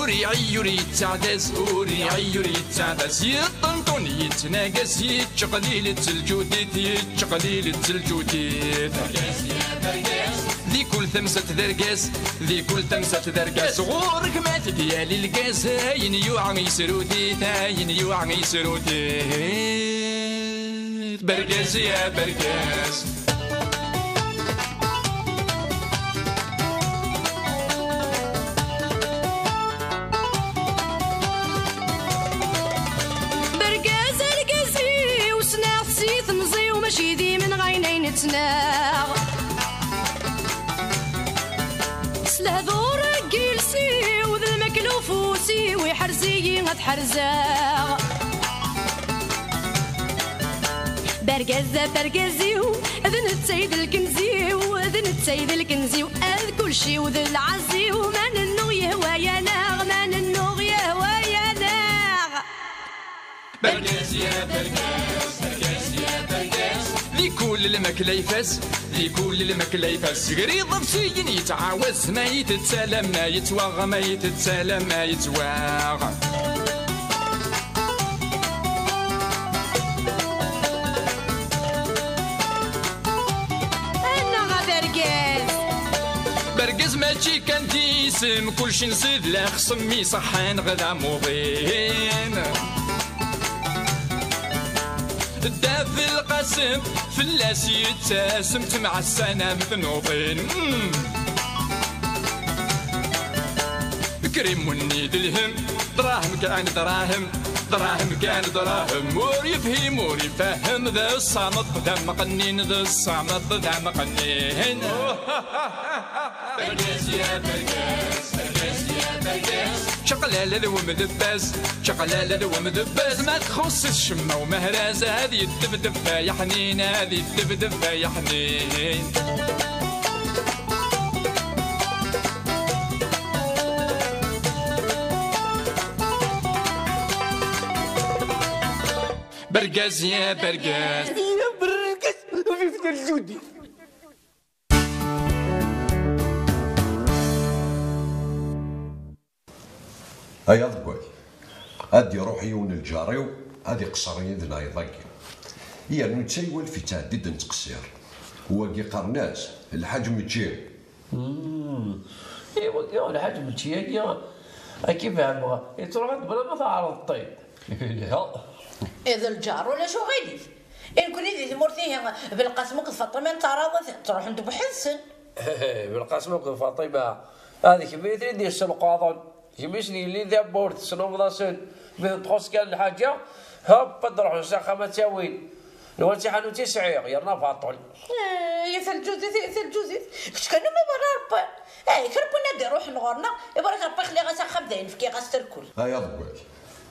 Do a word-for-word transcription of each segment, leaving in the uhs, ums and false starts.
Ur iɛi ur yettaɛdaz, ur iɛi ur yettaɛdaz, yeṭṭenṭun yettnagas, yettqlil tteljudit, yettqlil tteljudit. Di kul tamsalt d argaz, di kul tamsalt d argaz, ɣur-k ma t-id-yali lgaz, ayen yuɛa yesrut-it, ayen yuɛa yesrut-it. Bergaz ya bergaz. Bergaz argaz-iw, ssneɣ-t si temẓi-w, mačči d imenɣayen ay nettnaɣ. S lehdur n yiles-iw d lmakla ufus-iw, iḥrez-iyi ad ḥerzeɣ. Bergaz, bergaz-iw, d netta i d lkenz-iw, d netta i d lkenz-iw, ad kulci-w d lɛaz-iw, ma nennuɣ yehwa-yaneɣ, ma nennuɣ yehwa-yaneɣ. Bergaz ya bergaz, bergaz ya bergaz. Di kul lmakla ifaz, di kul lmakla ifaz. Sger iḍebsiyen yettɛawaz, ma yettett alamma yettwaɣ, ma yettett alamma yettwaɣ. Annaɣ a bergaz. Bergaz mačči kan d isem, kulci nsid la xsem iṣeḥḥan ɣed amuḍin. Dda Belqasem fell-as yettasem, temɛassan am tnuḍin. Mm. Krim wenni d lhem, dṛahem kan dṛahem, dṛahem kan dṛahem. Ur yefhim, ur ifehhem, d ṣṣameṭ d amqennin, d ṣṣameṭ d amqennin. Bergaz ya bergaz, bergaz ya bergaz. Čaqlala d wemdebbaz, čaqlala d wemdebbaz. Ma txuṣṣ-it ccemma umehraz, ad yeddebdeb ay aḥnin, ad yeddebdeb ay aḥnin. Bergaz ya bergaz. Ya bergaz, vive le Judi. Ay aḍeggal, ad d-iruḥ yiwen n lǧar-iw, ad iqeṣṣer yid-neɣ iḍ-agi. Yernu netta iwalef yettɛeddi-d nettqeṣṣir. Wagi qqaren-as Lḥaǧ Mečči. Hmm. Iwa, iwa, Lḥaǧ Mečči-agi, akka i fehmeɣ, yettruḥ-d bla ma teɛreḍeḍ-t-id. Ilha. I d lǧar, ulac uɣilif. I nekkni di tmurt-ihi, Belqasem akked Faṭima nettɛaraḍ-it, ttruḥen-d buḥd-sen. Belqasem akked Faṭima, ad kemm i ten-id-yesselqaḍen. Kemm i sen-yellin tawwurt, tesnumeḍ-asen. Mi ten-txuṣṣ kan lḥaǧa, hop, ad d-ruḥen s axxam ad tt-awin. Nwan d taḥanut i sɛiɣ, yerna baṭel. Eh, ya taljuzit, ya taljuzit. Kečč kan umi bara Rebbi. Eh, kra n win ad d-iruḥen ɣur-neɣ, ibarak Rebbi xliɣ-as axxam dayen fkiɣ-as tarkul. Ay aḍeggal,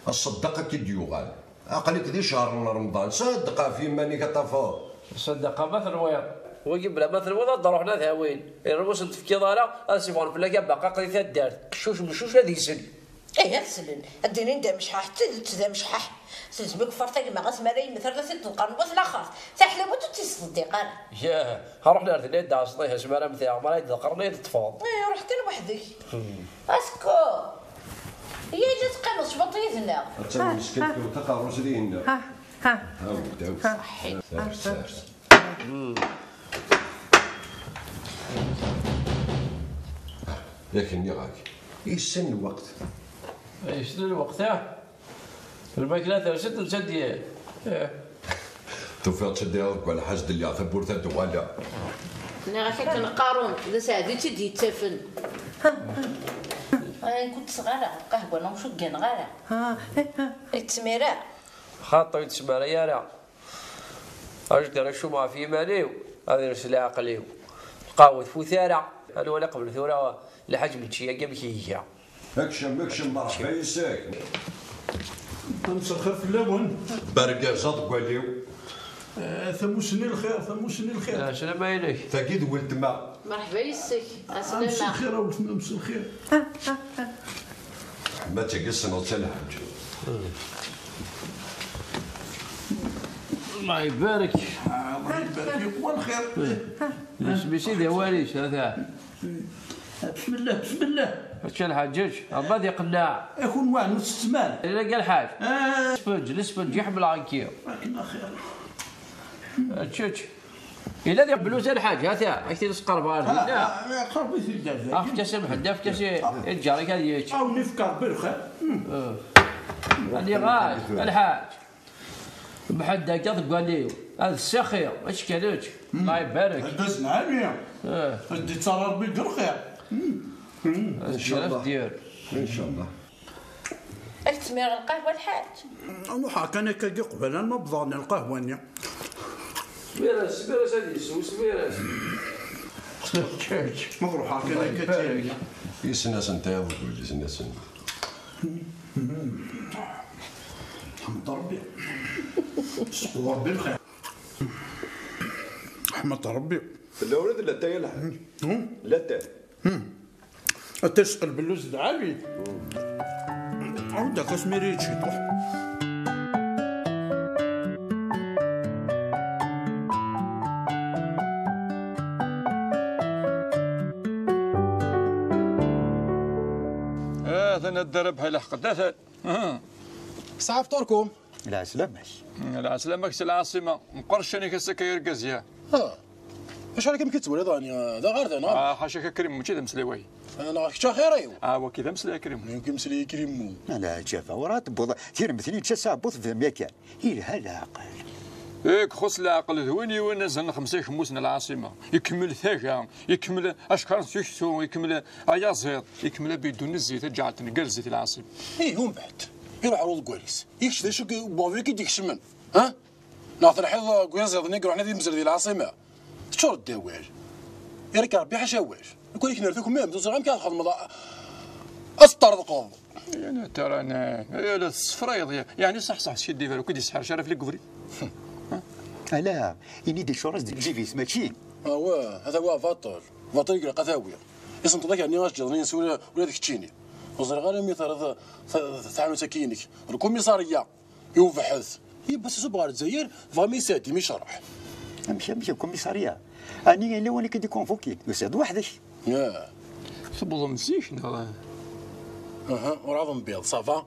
aṣeddeq ad k-id-yuɣal. Aql-ik di ccher n Remḍan, ṣeddeq ɣef yiman-ik ad tafeḍ. Ṣeddeq ma tenwiḍ. Wigi bla ma tenwiḍ ad d-ruḥen ad awin. Irnu ur sen-tefkiḍ ara, ad sibɣen fell-ak abaqaq di taddart. Qeccuc meccuc ad isel. Eh, ad slen. Ad d-inin d amecḥaḥ, d tidet d amecḥaḥ. Tezmekfert a gma, ɣas ma ara yemmet, ar la t-id-ḍeqqren wat laxert. Taḥlawit ur tt-isḍeddiq ara. Yah, ruḥen ar dinna d-ɛeṣṭiha, asmi ara mteɣ, mi ara yi-d-ḍeqqren ad yi-d-ṭṭfeḍ. Eh, ruḥ kan weḥd-k. Hmm. Asekku! Yya, yya teqqimeḍ cwiṭ yid-neɣ. Attan meskint taqerrust dihin. Ha, ha. Hawd, hawd. Ha. Sers, sers. Yak nniɣ-ak, yessen lweqt. Yessen lweqt, ah. Lmakla tersa-d, netta d-, eh. Tufiḍ-tt-id deg lḥaǧ d lliɣ tawwurt ad d-uɣaleɣ. Nniɣ-ak akken qqaren, d aseɛdi i tt-id-yettafen. Ay, ur d-tesɣa ara, lqahwa neɣ ur cugganeɣ ara. Yettmir ara. Xaṭi, ur d-tesmar ara. Ajdar acum ɣef yiman-iw, ad ires leɛqel-iw. Lqahwa tfut ara. Ad nwali qbel tura lḥaǧ Mečči-agi amek iga. Akcem, akcem, merḥba yes-k. Mselxir fell-awen. Bergaz aḍeggal-iw. Eh, tamussni lxir, tamussni lxir. Eh, sslam-inek. Tagi d weltma. Merḥba yes-k. Ɛeslama. Mselxir a weltma, mselxir. Ma d tagi tessneḍ-tt a lḥaǧ. Allah ibarek. Ah, Allah ibarek, yeqwa lxir. Isem-is i d awal-is, ata. Bismillah, bismillah. Mačči lḥaǧ, ečč. Rebbi ad iqenneɛ. Akun waɛnu s ttmal. Ila ga lḥaǧ. Ah. Lesfenǧ, lesfenǧ, iḥemmel ɛekki. Akken axir. Ečč, ečč. Ila di bluz a lḥaǧ, hata, ak-t-in sqerbeɣ ar dinna. Ah, ah, qerb-it-id ar dagi. Afk-as a Mḥend, afk-as i, i lǧar-ik ad yečč. Aw, nefk Rebbi lxir. Hmm. Eh. Aniɣ-ak, a lḥaǧ. Mḥend akka deg walli-w. Ad ssixi, ečč kan ečč. Hmm. Allah ibarek. Argaz n ɛali. Eh. Ad d-ittar Rebbi deg lxir. Hmm. Hmm. Ad d-yir, ad d-yir. Incallah. Ad k-tmireɣ lqahwa, lḥaǧ? Ruḥeɣ kan akka qbel ma wwḍeɣ lqahwa-nni. Smir-as, smir-as ad isew, smir-as. Ma ruḥeɣ kan akka tirga. Issen-asen tayeḍ deg wul, issen-asen. Ḥmed Rebbi. Seqwa Rebbi lxir. Ḥmed Rebbi. Tella ula d latay a lḥaǧ. Hmm? Latay. Hmm. Ad tesqel bellu zedɛabit. Ɛawed-ak asmiri ciṭuḥ. Ah, atan ad d-rabeḥ lḥeqq, atan. Aha. Saɛa fṭurkum. Lɛeslama-k. Lɛeslama-k si lɛaṣima. Meqqer ccan-ik ass-aka, ay argaz, ya. Ah. Acu ara kem-k-ttwaliḍ, ɛni, d aɣerda, neɣ? Ah, ḥaca-k a Krim, mačči d ameslay wayi. Ah, neɣ kečč axir-iw? Ah, waki d ameslay a Krim. Nekk ameslay a Krim. Ala, Ǧafa, ur ara tewweḍ tirmt-nni d tasaɛbuṭ d yakan. Ilha leɛqel. Yak, xus leɛqel d win yiwen azal n xemsa ikemmusen n lɛaṣima. Ikemmel taga, ikemmel acekar n tuktu, ikemmel ayaẓiḍ, ikemmel abidun n zzit, aǧaɛet n gar zzit i lɛaṣima. Ih, umbeɛd, iruḥ ar uḍeggal-is. Ikečč d acu n wabrid i d-ikecmen, ha? Neɣ telḥiḍ deg uyaziḍ-nni i iruḥen ad imzel di lɛaṣima? Teččureḍ d awal. Irek Rebbi ḥaca awal. Nekk ur ak-nerr takmamt, ur ẓriɣ amek ara txedmeḍ a, ad teṭṭerḍqeḍ. Ya la taranan, ya la tessefrayeḍ, ya-, yeɛni ṣaḥ ṣaḥ skiddib, ur k-id-yesseḥrec ara fell-i deg ubrid. Ala, ini-d icuṛ-as deg lǧib-is, mačči? Awah, hada wa baṭel. Baṭel i ilaq ad t-awiɣ. Isenṭeḍ-ak ɛni ajeǧǧiḍ-nni-ines ula, ula d keččini. Ur ẓriɣ ara mi terriḍ ta-, ta-, taḥanut-agi-inek. Lkumisarya. Iwbeḥ-it. Yiwwas isub ɣer Lezzayer, dɣa mi yesɛeddi mi icerreḥ. Amek, amek, lkumisarya? Ɛni yella win i k-id-ikunvukin? Tusiḍ-d weḥd-k? Ih. Tewwḍem zik, neɣ? Aha, ur ɛad nbiḍ, ça va?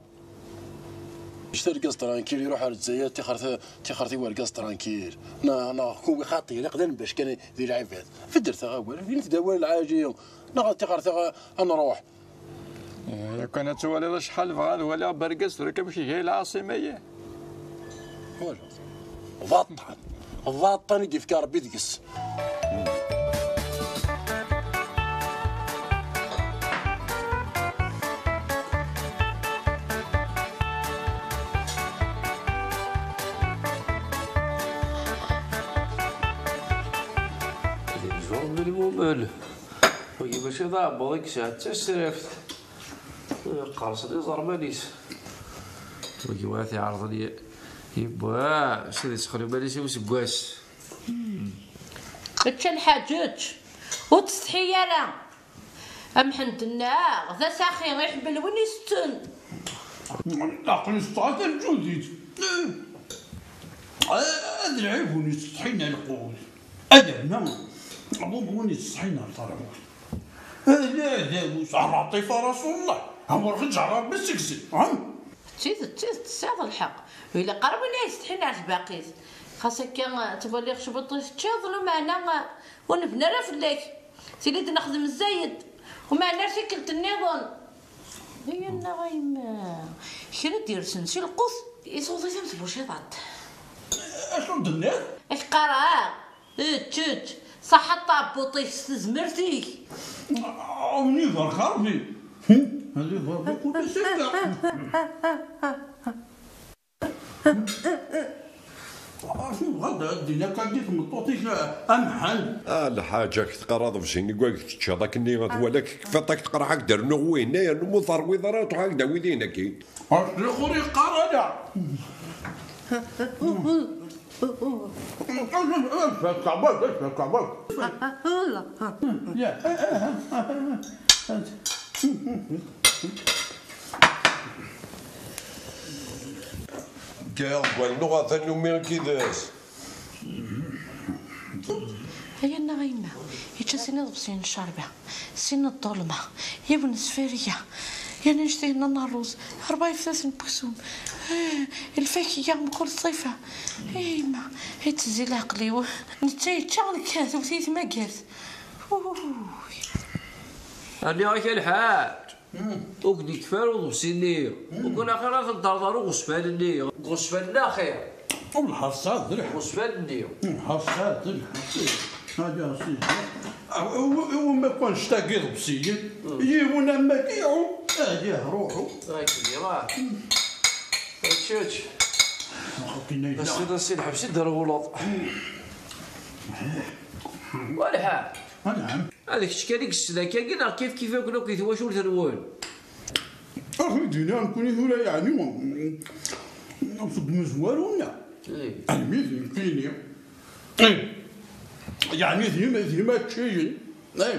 Ǧǧet argaz tranquille, iruḥ ar Lezzayer, tixret, tixret i wergaz tranquille. Neɣ, neɣ kunwi xaṭi, ilaq d anbac kan di lɛibad. Beddlet-aɣ awal, init-d awal lɛali, neɣ tixret-aɣ ad nruḥ. Eh, yakan ad twaliḍ acḥal bɣiɣ ad waliɣ bergaz tura kan amek iga i lɛaṣima-yi. Wala. Baṭṭan. Baṭṭan i d-yefka Rebbi deg-s. Di lǧur n lmumel. Wagi mačči d aɛebbuḍ i yesɛa, d tasraft. Qqerṣen iẓerman-is. Wagi wa t-iɛerḍen i, yewwa, s ad yessexnu iman-is i useggas. Ečč a lḥaǧ, ečč. Ur ttsetḥi ara. Amḥend nneɣ d asaxi, iḥemmel win itetten. Aql-i setɛa tamǧudit. Ad lɛib win isetḥin a lqut. Ad rna. Abu win ittṣeḥḥin ar taṛbut. Ala, d abus, ɛraṭif a Rasul Llah. Awer ɣeǧǧ Ṛebbi seg-sen, ha? D tidet, d tidet, tesɛiḍ lḥeqq. Ilaq ara win ay isetḥin ar tbaqit. Xas akka, ttwaliɣ cwiṭ i teččiḍ, lameɛna ur nebni ara fell-ak. Tili d-nexdem zzayed, umeɛna ar tikkelt nniḍen. Ay annaɣ a yemma, kra d-yersen si lqut. Iṣuḍ-it am tbuciḍant. Acu d-tenniḍ? Ak-qqareɣ, ečč, ečč, ṣaḥḥa ṭaɛebbuṭ-ik s tezmert-ik. Awen ibarek Rebbi. Ad ibarek Rebbi kul ass akka. Acu tebɣiḍ ad d-tini akka di tmeṭṭut-ik, a Mḥend? A lḥaǧ, ak teqqar aḍebsi-nni deg wag teččiḍ akkenni, twala-k tekfiḍ-ak teqreḥ-ak d-rnuɣ winna, yernu mu terwiḍ ara truḥ-ak d awid-in akkin. Acu ur yeqqar ara? Acu teqqar? Ya. Kker, deg wallen uɣatan n umirik yid-s. Ay annaɣ a yemma, yečča Sin iḍebsiyen n ccerba, sin n ṭṭulma, yiwen n sfirya, yan anect-ihin n ṛṛuz, ṛebɛa yeftasen n weksum, eh, lfakya mkul ṣṣifa. Eh, yemma, ittezzi leɛqel-iw. Netta yečča, nekk tewwet-iyi tmagart. Uhuy. Rniɣ-ak a lḥaǧ. Ur k-d-yekfi ara uḍebsi-nni. Ur kun axir ad ten-terreḍ ɣer uɣezfan-nni. Deg uɣezfan-nni axir. Lḥerṣ tesɛiḍ d lḥeqq. Uɣezfan-nni. Lḥerṣ tesɛiḍ d lḥeqq. Hadi a sidi. Iwumi akk annect-agi iḍebsiyen? Yiwen am wagi iɛum. Hadi ruḥu. Akken iruḥ. Ččečč. Akken ay yella. Ass-a, ass-a, lḥebs i d-trewleḍ. Walḥa. Anɛam. Ad kečč kan i yessen akkagi neɣ kif kif akk akk i twacult-nwen? Ax i d-iniɣ nekkni tura yeɛni seg umezwaru-nneɣ. Eh. Almi d nekkini. Eh. Yeɛni d yim-, d yimaččiyen. Eh.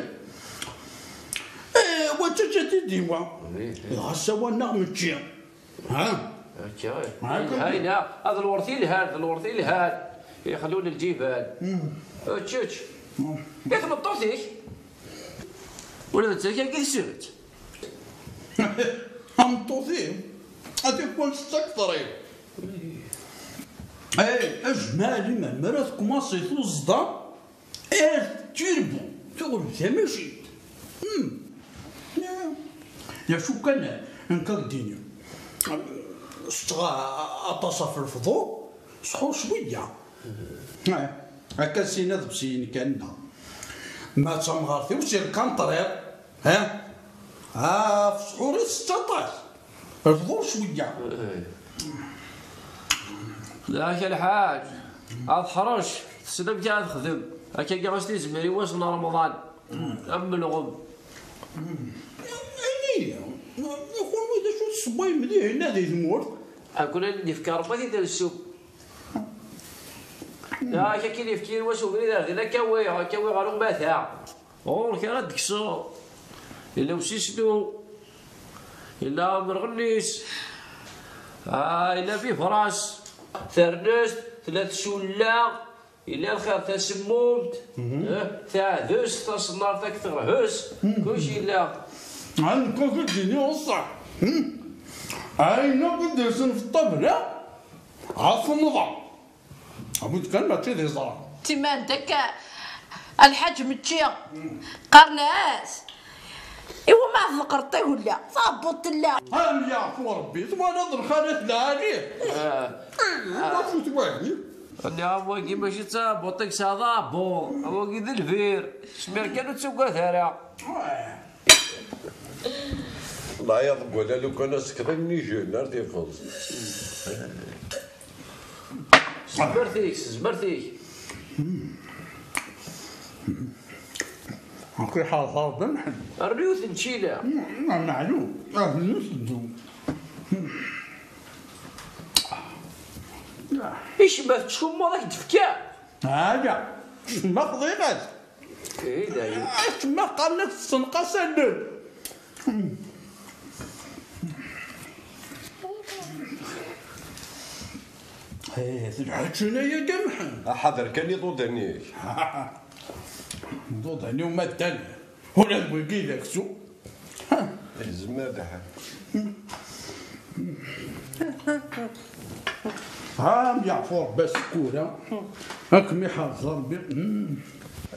Eh, wa d taǧǧalt i d-iwa. Eh, eh. Ɣas awan-nneɣ mečči. Ha? Akka. Ha, yelha, yelha. Ad lwert yelhan, d lwert yelhan. Ixlul lǧiban. Mm. Ečč, ečč. Mm. I tmeṭṭut-ik? Ula d nettat kan kif sirett. Tameṭṭut-iw. Ad ikun s takteṛ-iw. Eh, ajmal iman mi ara tkumaṣi tuẓda. Eh, turbu, tuɣreb tamacint. Hmm. Ya, ya, acu kan, nekk ad k-d-iniɣ. Setteɣ a-, aṭas ɣef lefḍur, sḥur cwiya. Eh, akka sin iḍebsiyen kan, neɣ. Ma d tamɣart-iw, si lkanṭriḍ, eh? Ah, ɣef sḥur i tett aṭas. Lefḍur cwiya. Yak a lḥaǧ, ad teḥrec, tessen amek ara texdem. Akkagi ɣas tizmir i wass n Remḍan, am ulɣem. Ini-yi, kunwi d acu tessewwayem dihin di tmurt? Akk ad d-ifk Rebbi ad t-id-nesseww. Yak akken ifk yiwen wass ubrid ar din, akka awi, akka awi ɣer umata. Ɣur-k ara d-tekkseḍ. Yella usisnu, yella amerɣennis, ah, yella bifras, ternest, tella tsulla, yella lxir tasemmumt, eh, taɛdest, taṣennart akked teɣhest, kullec yella. Ɛni nekk ad d-iniɣ ṣṣeḥ? Hmm? Ayen akk i d-yersen ɣef ṭṭabla, ɣef umḍan. Abud kan mačči d iẓra. Timan d akka, a lḥaǧ mečči. Qqaren-as, iwumi ad tḍeqqreḍ tagella? Taɛebbuḍt tella. Am yeɛfu Rebbi, twalaḍ lxalat lɛali. Ah. Acu twagi? Nniɣ-am wagi mačči d taɛebbuḍt i yesɛa, d aɛebbuḍ. Wagi d lbir. Smir kan ur ttugad ara. Lɛiyaḍ deg wala lukan asekḍi n ijel ar tifeẓ. Sezmert-ik, sezmert-ik. Akk iḥerṣer d amḥen. Rnu yiwet n tčila. Meɛlum, ahnu seddu. Icemma tettcummuḍ ak-d-fkiɣ. Ala, cemma xḍiɣ-as. Eh, dayen. Acemma qqaren-as tessenqas allen. Eh, telha tcina-agi a Mḥend. Aḥader kan iḍudan-ik. Iḍudan-iw ma ddan. Ula d wigi d aksum. Yezmer lḥal. Ha, am yeɛfu Rebbi asekkura. Ad kem-iḥrez Rebbi. Mm.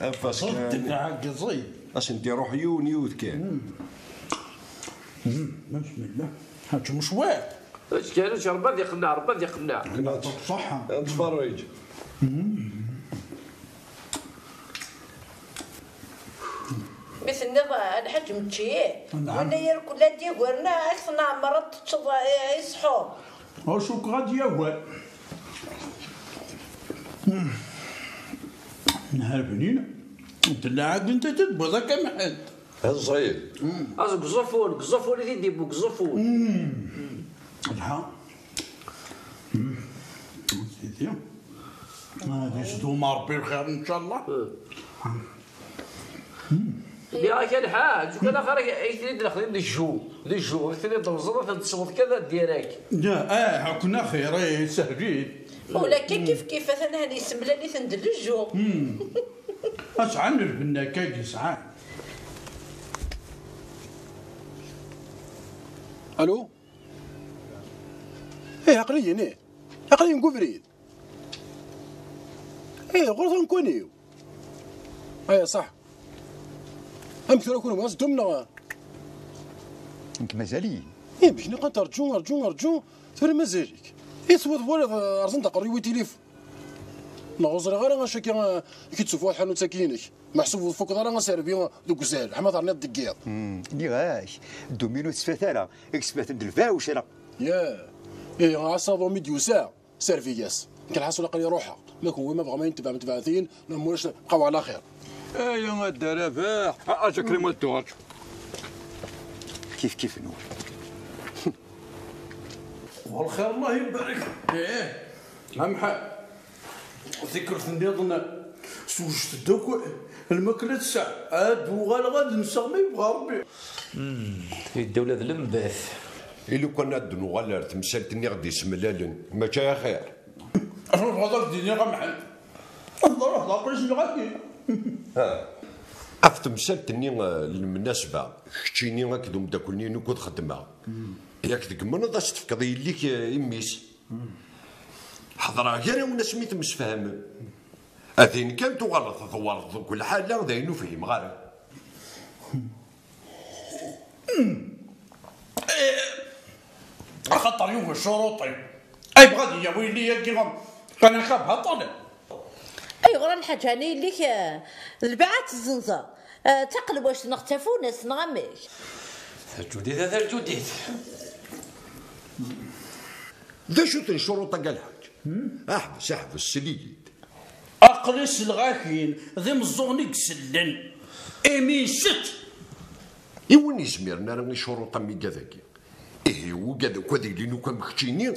Af ass kan. Ṣeddem ɛeggeẓ-it. Ad sen-d-iruḥ yiwen yiwet kan. Mm. Mm. Bismillah. Ad teččem cwiṭ. Ečč kan, ečč, Rebbi ad iqenneɛ, Rebbi ad iqenneɛ. Ṣṣeḥḥa. Ad tferreǧ. Mm. Mi tenniḍ, a lḥaǧ, mečči, nɛam, win yerkul ad d-yagaren, ad k-tneɛmer ad teččeḍ, eh, i ṣṣḥur. Ur cukkeɣ ad d-yagar. Nhar bnin, tella ɛadent ad d-tewwiḍ akka mḥend. Ẓid. Aẓ deg uẓeffun, deg uẓeffun i t-id-yewwi, deg uẓeffun. Lha. Sidi. Ad yesdum Ṛebbi lxir, ncallah. Nniɣ-ak a lḥaǧ, ukan axir ak-, ak-ten-id-nexdim d jju, d jju, ak-ten-id-tewẓeḍ, ad ten-tesweḍ kan direct. Ya, ah, akken axir, eh, sehlit. Ula akka kif kif, atan han yessemlal-iten d lejju. Sɛan lbenna-agi, sɛan. Alo? Ih, aql-iyi-n, ih. Aql-iyi-n deg ubrid. Ih, ɣur-t unkun-iw. Aya, ṣaḥ. Amek tura kunwi, ad teddum neɣ? Nekk mazal-iyi. Ih, amek nniqant rǧu, rǧu, rǧu, tura mazal-ik. I teswiḍ twaliḍ, eh, rẓen-d aqerru-iw i tilif. Neɣ ur ẓriɣ ara acu akka, eh, i k-id-tufiḍ tḥanut-agi-inek. Meḥsub ur tfukeḍ ara aserbi deg uzal, ḥma terniḍ deg yiḍ. Hmm, nniɣ-ak, dduminu tesfat ara, i yesfaten d lbawc ara. Ya, ihi, ɛaṣaḍum i d-yusa, serbi-yas. Nekk lḥaṣul aql-i ruḥeɣ. Ma kunwi ma bɣam ayen tebɛem tebɛet-iyi, ma ulac, bqaw ɛla xir. Aya a Dda Rabaḥ, a, aǧa Krim ad d-tuɣal. Kif kif nwen. Wa lxir, Allah ibarek. Ih, a Mḥa. Tikkelt nniḍen, swejdet-d akk lmakla tesɛa. Ad uɣaleɣ ad nseɣ ma yebɣa Rebbi. Hmm, yedda ula d lembat. I lukan ad d-nuɣal ar temsalt-nni ɣ-d-isemlalen, mačči axir? Acu tebɣiḍ ad d-iniɣ a Mḥend? Hḍer, hḍer, aql-i selleɣ-ak-id. Ah. Ɣef temsalt-nni, eh, n lemnasba, keččini akked umeddakel-nni n ukud xeddmeɣ. Yak tgemneḍ ad s-tefkeḍ i yelli-k, eh, i mmi-s. Ḥeḍreɣ gar-awen asmi temsefhamem. Din kan tuɣaleḍ tdewreḍ deg lḥala, d ayen ur fhimeɣ ara. Axaṭer yugi ccuruṭ-iw. Ay, yebɣa ad yawi yelli-agi, kan akka baṭel. Ayɣer a lḥaǧ, ɛni yelli-k, eh, d lbiɛa ad tezzenzeḍ? Eh, d taqelwact neɣ d tafunast neɣ amek? Taǧudit a taǧudit. D acu-ten ccuruṭ-agi a lḥaǧ? Aḥbes, aḥbes, sel-iyi-d. Aql-i selleɣ-ak-in, d imeẓẓuɣen i isellen. Imi nsett. I win izmiren ara i ccuruṭ am igad-agi? Ihi, ugad akk ad ilin akk am keččini.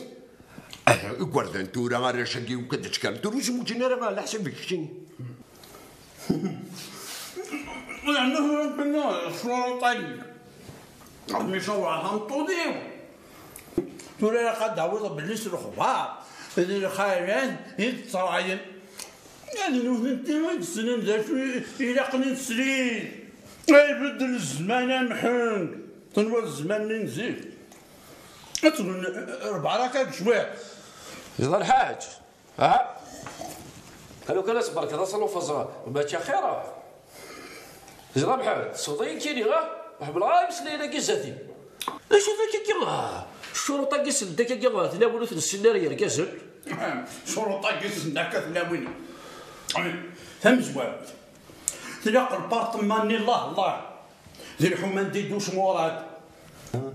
Ah, igerdan tura, arrac-agi akk ad d-ttkan drus, ur ǧin ara ɛla ḥsab n keččini. Yeɛni tura ccuruṭ-agi. Mi cawɛeɣ tameṭṭut-iw. Tura ilaq ad d-tawiḍ belli s lexbar d lxayrat i d-ttṛayen. Ad nutenti i yessnen d acu i ilaqen i teslit. Ay ibeddel zzman a Mḥend. Tenwiḍ zzman-nni n zik? Ad tgun rebɛa raka deg cwiṭ. Yeẓra lḥaǧ. Aha. Alo kan ad tberkeḍ asalufaẓ, mačči axir? Yeẓra Mḥend, tesweḍ-iyi kini, ha? Ur ḥemmleɣ ara imeslayen-agi zdat-i. D acu d akka, ah? Ccuruṭ-agi seld akka, ah, tlawin ur ten-ssinen ara yergazen. Ccuruṭ-agi seld akka tlawin. Tamezwarut, tlaq lparṭman-nni, Allah, Allah. Di lḥuma n Didus Murad.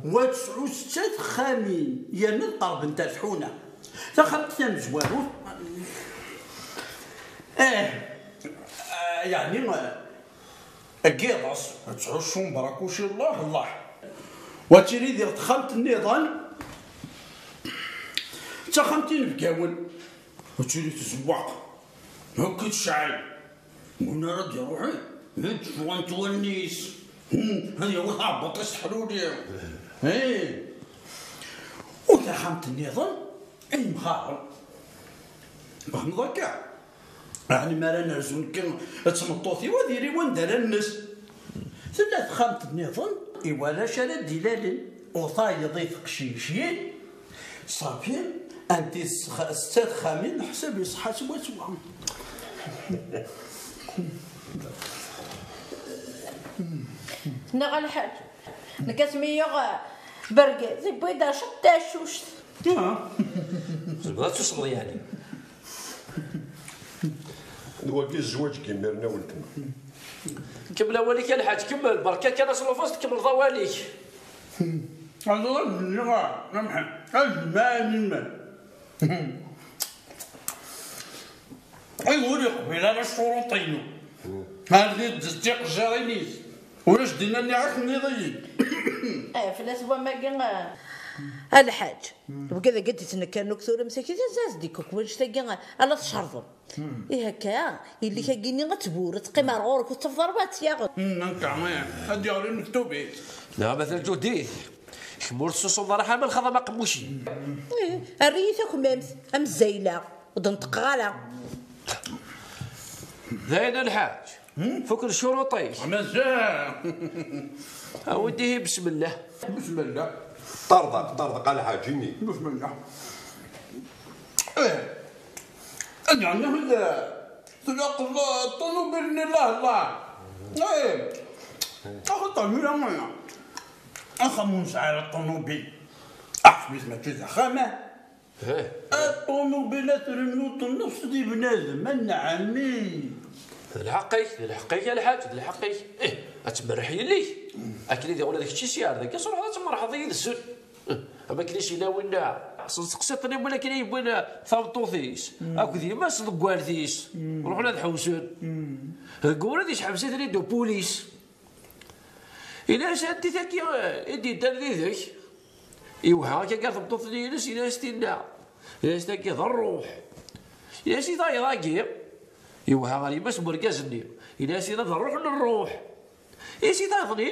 Wa tesɛu setta texxamin, yerna qerbent ar tḥuna. Taxxamt tamezwarut, eh, eh, yeɛni, eh, deg yiḍes, ad tɛuccum barakuci, Allah, Allah. Wa tili di texxamt nniḍen, d taxxamt inebgawen. Wa tili tzewwaq, akk i tecɛel. Win ara d-iruḥen, ad d-ffɣent wallen-is. Hmm, ad yawi taɛebbuḍt-is teḥluli. Ih. U taxxamt nniḍen, ay imɣaren. Tfehmeḍ akka? Ɛni mi ara nerzu nekki d tmeṭṭut-iw, ad yili wanda ara nnes? Tella texxamt nniḍen i warrac ara d-ilalen, u tayeḍ i teqcicin. Ṣafi, anti s-, s texxamin, ḥsab iṣeḥḥa swaswa. Neɣ a lḥaǧ, nekk asmi yuɣ, eh, bergaz, yewwi-d acu d tacuct. Ah. Tebɣa ad tusmeḍ yeɛni? D wagi zzwaǧ n yimir-nni a weltma. Kemmel awal-ik a lḥaǧ, kemmel, berka kan aslufus, tkemmleḍ awal-ik. Aẓur ad d-nniɣ, a Mḥend, ad d-mɛanin. Ay, ur yeqbil ara ccuruṭ-inu. Ar d tiqejjirin-is. Ulac dinna nniɣ-ak nniḍ-iyi-d. Eh, fell-as wamagi, eh, a lḥaǧ. Wigad-agi d-ittnekkaren akk tura msakit, ad d-ikuk wanect-agi, ala tcerḍem. Ih akka, yelli-k-agi-nni ad tbur, ad teqqim ar ɣur-k, ur tettafeḍ ara ad tt-yaɣ. Hmm, akka, eh, ad d-yeɣli lektub-is. Neɣ ma tarǧudit, kemm ur tessusuḍ ara ḥamal xaḍ am aqemmuc-im. Ih, err-iyi takmamt, am zzayla, ur d-neṭṭqeɣ ara. Dayen a lḥaǧ. Fukken ccuruṭ-ik. Mazal. Awi-d ihi, besmella. Besmella. Ṭerḍeq, ṭerḍeq, a lḥaǧ, ini. Besmella. Eh. Ad yeɛni tlaqeḍ ṭṭunubil-nni, llah, llah. Eh. Axaṭer mi ara axxam ur nesɛi ara ṭṭunubil. Aḥseb-it mačči d axxam, ah. Ṭṭunubil ad trennu nnefs di bnadem, a nna ɛemmi. D lḥeqq-ik, d lḥeqq-ik a lḥaǧ, d lḥeqq-ik. Ih, ad tmerreḥ yelli-k. Akken i d ula d kečč i s-yeɛreḍ akka, truḥeḍ ad tmerrḥeḍ yid-sen. Ih, am akken i s-yella winna. Teqsiḍ-ten am win akken i yewwin tameṭṭut-is akked yemma-s deg wallet-is. Ruḥen ad ḥewsen. Deg wurad yesḥebs-iten-id upulis. Ini-as, anti tagi i d-yeddan yid-k? Iwehha akka gar tmeṭṭut-nni-ines, ini-as tinna. Ini-as, tagi d ṛṛuḥ. Ini-as, i tayeḍ-agi? Iwehha ɣer yemma-s n urgaz-nni. Ini-as, tinna d ṛṛuḥ n ṛṛuḥ. Ini-as, i tayeḍ-nni?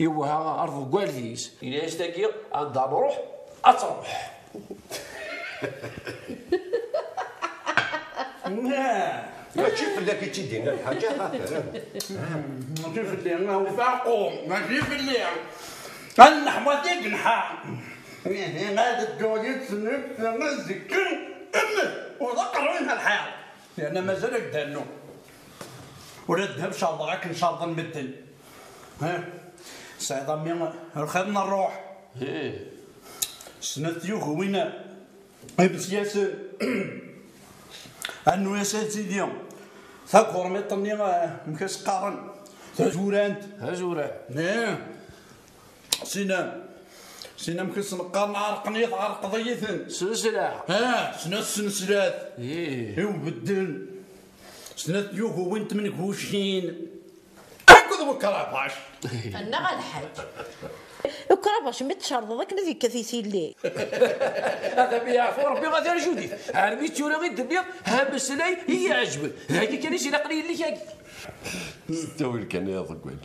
Iwehha ɣer tḍeggalt-is. Ini-as, tagi anda nṛuḥ, ad tṛuḥ. Mačči fell-ak i tt-id-yenna lḥaǧa, xaṭer. Mačči fell-i, a Ufaqqu, mačči fell-i. A nneḥwa tigenḥa. Ihi ad dduɣ yid-sen, ad zikren, emmet, ur d aqerruy n lḥiḍ. Yerna mazal ad d-rnu. Ula d ddheb cerḍeɣ akken cerḍen medden. Ha? Sɛiḍ a mmi lxir n ṛṛuḥ. Snat tyugiwin. Imesyasen, annu-yas a sidi, tagurmiṭ-nni, eh, amek as-qqaren? Tazurant. Tazurant. Eh. Sin, sin amek as-neqqaren, ɛerqen-it, ɛerqeḍ-iyi-ten. Sensla. Ah, snat senslat. Ih. I ubedden. Snat tyugiwin n tmengucin. Akked ukrabac. Annaɣ a lḥaǧ. Ukrabac mi t-tcerḍeḍ akken ad yekkat isilli. Ad am-yeɛfu Rebbi a Tarjudit. Armi d tura i d-nniɣ, ha ameslay i yi-iɛeǧben. D agi kan i s-ilaqen i yelli-k-agi. S ttawil kan ay aḍeggal.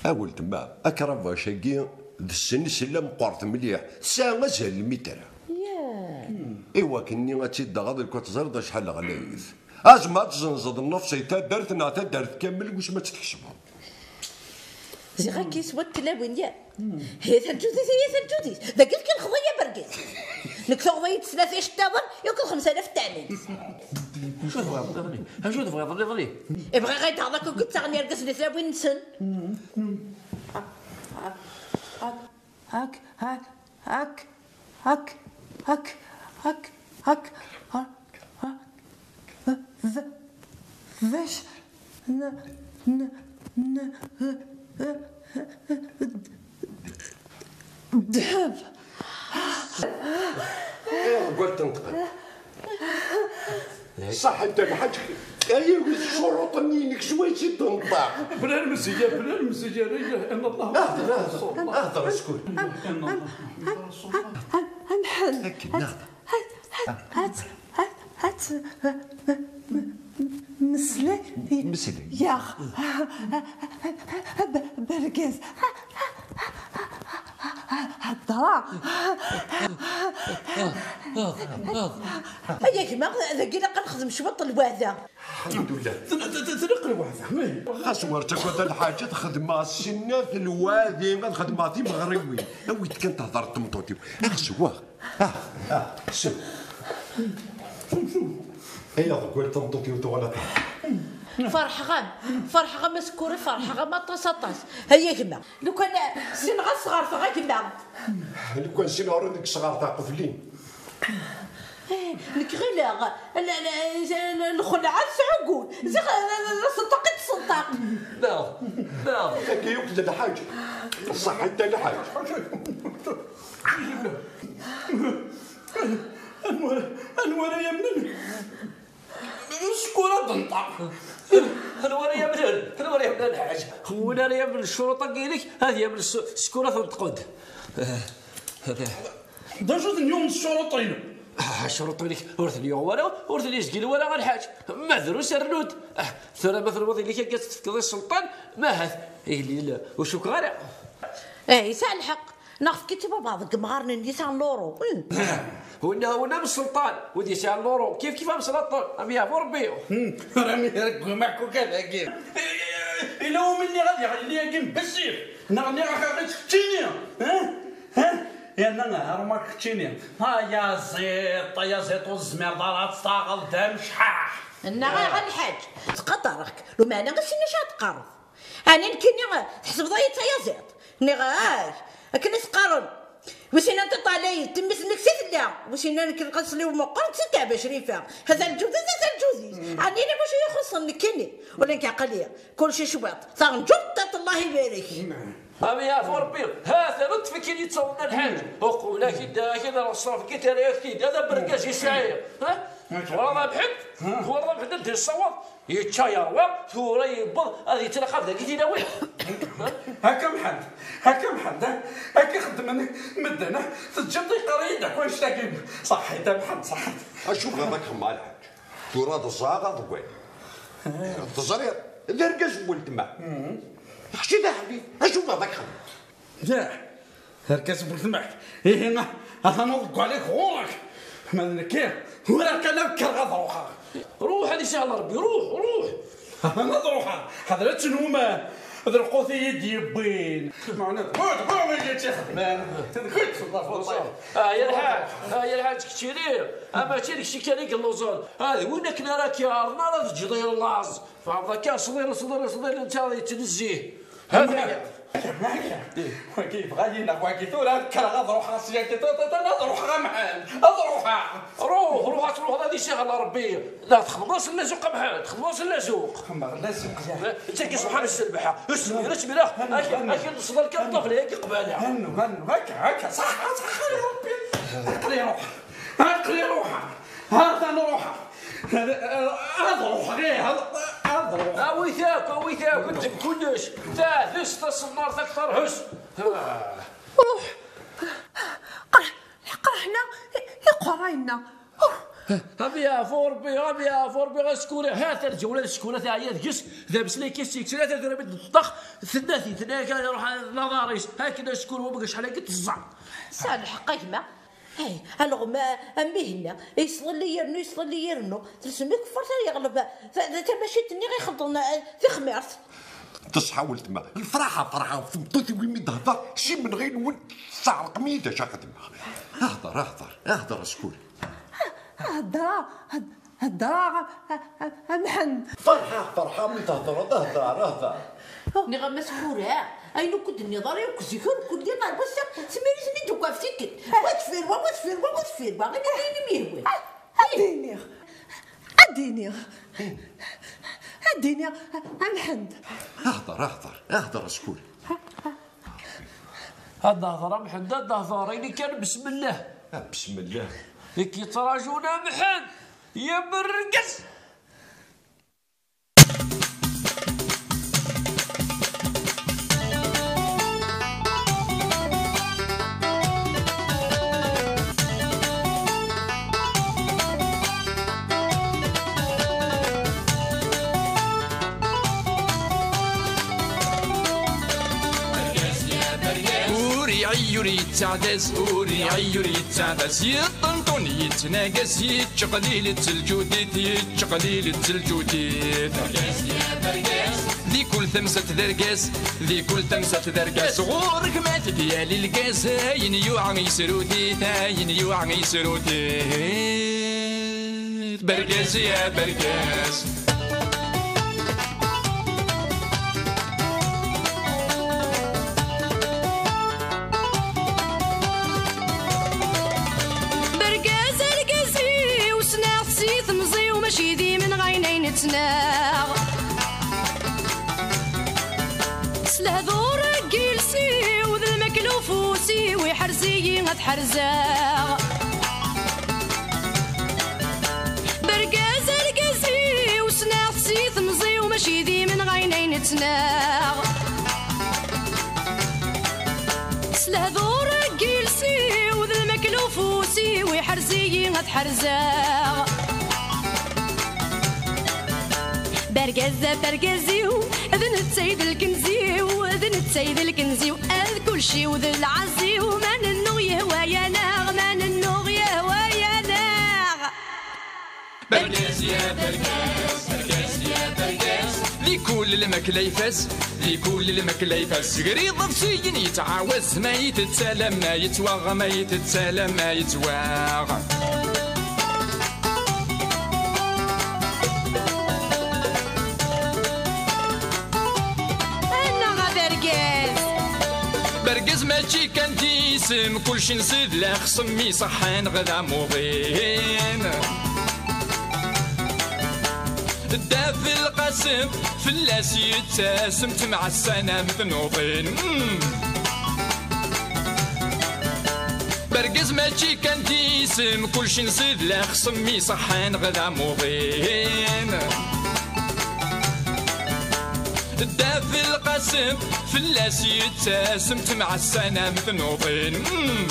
A weltma, akrabac-agi d ssens-is la meqqret mliḥ. Tesɛa azal n lmitra. Iwakken-nni ad tt-id-taɣeḍ, lku teẓriḍ acḥal ɣlayet. Azma ad tzenzeḍ nnefs i taddart neɣ taddart kamel, wissen ma ad tt-tḥesbeḍ. Ziɣ akka yeswa tlawin, ya. Hi tarǧudit, hi tarǧudit. Dagi kan xḍi ya bergaz. Nekk tuɣeḍ-iyi-d snat iceṭṭiḍen, yakk xemsa alaf ttaɛmin. Acu tebɣiḍ nniḍen-i? Acu tebɣiḍ nniḍen-i? Ibɣa ɣa yedɛeḍ akk deg ttaɣen yergazen i tlawin-nsen. Ak, ak, ak, ak, ak, ak, ak, ak, ak, d, d acu? N, n, n, ddheb. Iḍeggal tenṭeq. Ṣaḥit a lḥaǧ, ay iwet ccuruṭ-nni-inek s wayes i d-tenṭeq. Bla lemzeyya, bla lemzeyya, la ilaha illa Allah. Hder, hder, hder, skun. Ad, ad, ad, ad, ad, ad, ad, ad, ad, ad, ad, ad, meslay. Meslay. Yaɣ. B-, bergaz. Hedṛeɣ. Ay a gma, dagi ilaq ad nexdem cwiṭ n lweɛda. Alḥemdulillah. Tlaq lweɛda. Xas ur ttagad a lḥaǧ, ad xedmeɣ snat lwadi, ad xedmeɣ timeɣriwin. Awi-d kan tehder tmeṭṭut-iw. Axsewwaɣ. Ah, ah, sew. Ay aḍeggal tameṭṭut-iw tuɣal aṭas. Ferḥeɣ-am, ferḥeɣ-am a Sekkuri, ferḥeɣ-am aṭas, aṭas. Ay a gma. Lukan ssineɣ ad sɣerteɣ a gma. Lukan ssineɣ ur deg sɣerteɣ qeflin. Eh, nekk ɣileɣ l-, l-, l-, lxelɛa tesɛuggun. Ziɣ d asenṭaq i d-tsenṭaq. Neɣ, neɣ. Tagi yakk d lḥaǧ. Ṣaḥit a lḥaǧ. Anwa, anwa ara yamnen? Sekkura d-nṭaq. Anwa ara yamnen? Anwa ara yamnen a lḥaǧ? Win ara yamnen ccuruṭ-agi-inek, ad yamen s-, Sekkura tenṭeq-d. D acu ten-yuɣen s ccuruṭ-inu? Ah, ccuruṭ-inek ur ten-yuɣ wara, ur ten-yezgil wara a lḥaǧ. Ma drus rnu-d. Ah, tura ma tenwiḍ yelli-k akka tt-tefkeḍ i sselṭan, ma ahat, ihlil, ur cukkeɣ ara. Eh, yesɛa lḥeqq. Neɣ tefkiḍ-tt i baba deg yemɣaren-nni yesɛan luru. Hmm. Winna, winna am sselṭan, wid yesɛan luru, kif kif am sselṭan, am yeɛfu Rebbi. Hmm, ur am ireggem akk dagi. Ila umi nniɣ ad yeɣli yagi n bessif, neɣ nniɣ-ak aɣ-itt keččini, ha? Ha? Yerna arumak keččini. Ayaziḍ, ayaziḍ, ur tezmireḍ ara ad taɣeḍ d amecḥaḥ. Nnaɣ-ak a lḥaǧ, ttqadareɣ-k, lumeɛna ɣas ini acu ad teqqareḍ. Ɛni nekkini tḥesbeḍ-iyi d tayaziḍt? Nniɣ-ak, akken i s-qqaren. Wissen anta ṭṭalay, temmi-s-nnek si tella. Wissen nekk lqasli umeqqer si Teɛba Crifa. Hata lǧud-is, hata lǧud-is. Ɛni yella wacu i yi-ixuṣṣen nekkini? Ula nekk aql-i, kulci cwiṭ. Taɣenǧuṭ, ṭaṭ, Allah ibarek. Am yeɛfu Rebbi, ha-t-an ṭṭef-ik-id yettaweḍ-d lḥaǧ. Uqbel ad k-id-, ad k-id-reṣṣaf, ad k-id-, ad abergaz yesɛi. Ha? Twalaḍ a Mḥend? Twalaḍ a Mḥend anda yessawaḍ? Yečča yerwa, tura yewweḍ ad yettlaqab dagi tilawin. Hakka Mḥend, hakka Mḥend, ha? Akka xeddmen medden, ha? Teǧǧiḍ iqerri-d akk annect-agi. Ṣaḥit a Mḥend, ṣaḥit. Acu bɣiḍ ad k-xemmeɣ a lḥaǧ? Tura d ẓẓaɣ ad wali. Teẓriḍ, d argaz n weltma. Kečč d aḥbib, acu bɣiḍ ad k-xemmeɣ? Dah, arkas n weltma-k. Ihi, atan uḍeggal-ik ɣur-k. Ma d nekki, ur akka ad kkreɣ ad ruḥeɣ. Ruḥ, ad isahel Rebbi, ruḥ, ruḥ. Atan ad ruḥeɣ. Ḥader ad tenwum, d lqut i yi-d-yewwin. Meɛna d bu, d bu i yi-tt-ixedmen. D kečč, Allah, wallahi. Ah, ya lḥaǧ, ah, ya lḥaǧ, keččini. Ah, mačči d kečči kan i yelluẓen. Ah, d win akken ara k-yerren ara teǧǧeḍ i laẓ. Tfehmeḍ akka? Sḍil, sḍil, sḍil, netta yettnezzih. Hada. Wagi yebɣa-yi neɣ wagi? Tura ad kkreɣ ad ruḥeɣ sya, tura, tura, tura ad ruḥeɣ a Mḥend, ad ruḥeɣ. Ruḥ, ruḥ ad truḥeḍ ad isahel Rebbi. La txedmeḍ-as llazuq a Mḥend, txedmeḍ-as llazuq. Xemmeɣ llazuq, ya. Netta ki subḥan sselbaḥa. Ur s-tmira, ur s-tmira. Akken, akken tesḍel kan ṭṭabla-agi qbala. Hannu, hannu, akka, akka, ṣaḥa, ṣaḥa ya Rebbi. Aql-i ruḥeɣ. Aql-i ruḥeɣ. Atan ruḥeɣ. Ad ruḥeɣ, ih, ad, ad ruḥeɣ. Awit akk, awit akk, ddem kullec. Taɛdest, taṣennart, akteṛ, hus. Ruḥ. Qerḥ-, qerḥen-aɣ iqerray-nneɣ. Am yeɛfu Rebbi, am yeɛfu Rebbi, askuri. Ha-t-a lǧawla n cckula teɛya deg-s, d ameslay kan s-yekksen, ha-t-a tura mi d-neṭṭeq, tenna-t-id, tenna-yak ad iruḥ ad naḍar-is. Akken askuri, wamma acḥal akka teẓẓa. Tesɛa lḥeqq a gma. Hey, alɣem, a, a Mihna, yesḍelli yernu, yesḍelli yernu. Telsem ikeffert ara yeɣleb ta-, ta-, tamacint-nni ixelḍen, a, tixmirt. Teṣḥa weltma. Lferḥ, ferḥeɣ ɣef tmeṭṭut-iw imi d-hḍer, s imenɣi-nwen, tesɛerqem-iyi-d acu ara xedmeɣ. Hḍer, hḍer, hḍer, askuri. Hḍer, hḍer. Heddreɣ, a, a, a Mḥend. Ferḥeɣ, ferḥeɣ mi thedreḍ, hder, hder. Nniɣ-am askura, ayen ur k-d-tenniḍ ara yakk zik, ur k-d-nniɣ ar wass-a, tmirit-nni d-tuggaf tikkelt. Wa deffir wa, wa deffir wa, wa deffir wa, ini-d ayen i m-yehwan. Ad d-iniɣ, ad d-iniɣ, ad d-iniɣ, a, a Mḥend. Hder, hder, hder, askuri. Ad d-hder a Mḥend, ad d-hder, ini kan besmellah. Ah, besmellah. I k-yettraǧun a Mḥend. Yemreg-as! Ur iɛi ur yettaɛdaz, ur iɛi ur yettaɛdaz, yeṭṭenṭun yettnagas, yettqlil-itt lǧudit, yettqlil-itt lǧudit. Di kul tamsalt d argaz, di kul tamsalt d argaz, ɣur-k ma t-id-yali lgaz, ayen yuɛa yesrut-it, ayen yuɛa yesrut-it. Bergaz ya bergaz. Bergaz argaz-iw, ssneɣ-t si temẓi-w, mačči d imenɣi ayen ay nettnaɣ. S lehdur n yiles-iw d lmakla ufus-iw, iḥrez-iyi ad ḥerzeɣ. Bergaz argaz-iw, ssneɣ-t si temẓi-w, mačči d imenɣi ayen ay nettnaɣ. S lehdur n yiles-iw d lmakla ufus-iw, iḥrez-iyi ad ḥerzeɣ. Bergaz a bergaz-iw, d netta i d lkenz-iw, d netta i d lkenz-iw, ad kulci-w d lɛaz-iw, ma nennuɣ yehwa-yaneɣ, ma nennuɣ yehwa-yaneɣ. Bergaz ya bergaz, bergaz ya bergaz. Di kul Lmakla ifaz, di kul lmakla ifaz. Grid ḍefsiyen yettɛawaz, ma yettett alamma yettwaɣ, ma yettett alamma yettwaɣ. Annaɣ a bergaz! Bergaz mačči kan d isem, kulci nṣid lexṣem iṣeḥḥan ɣer d amuḍin. Dda Belqasem, fell-as yettasem, temɛassanam tnuḍin. Mm. Bergaz mačči kan d isem, kulci nṣid lexṣem iṣeḥḥan ɣer d amuḍin. Dda Belqasem, fell-as yettasem, temɛassanam tnuḍin. Mm.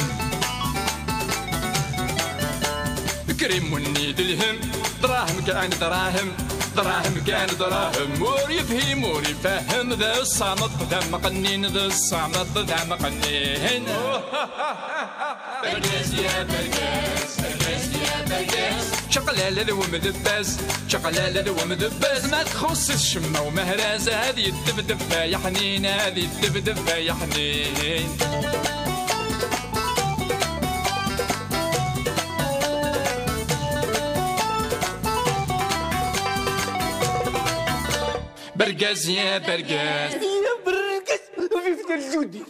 Krimunni d lhem, dṛahem kan dṛahem, dṛahem kan dṛahem. Ur yefhim, ur ifehhem, d ṣṣameṭ d amqennin, d ṣṣameṭ d amqennin. Bergaz ya bergaz, bergaz ya bergaz. Čaqlala d wemdebbaz, čaqlala d wemdebbaz. Ma txuṣṣ-it ccemma umehraz, ad yeddebdeb ay aḥnin, ad yeddebdeb ay aḥnin. Bergaz ya bergaz. Ya bergaz, vive le Judi.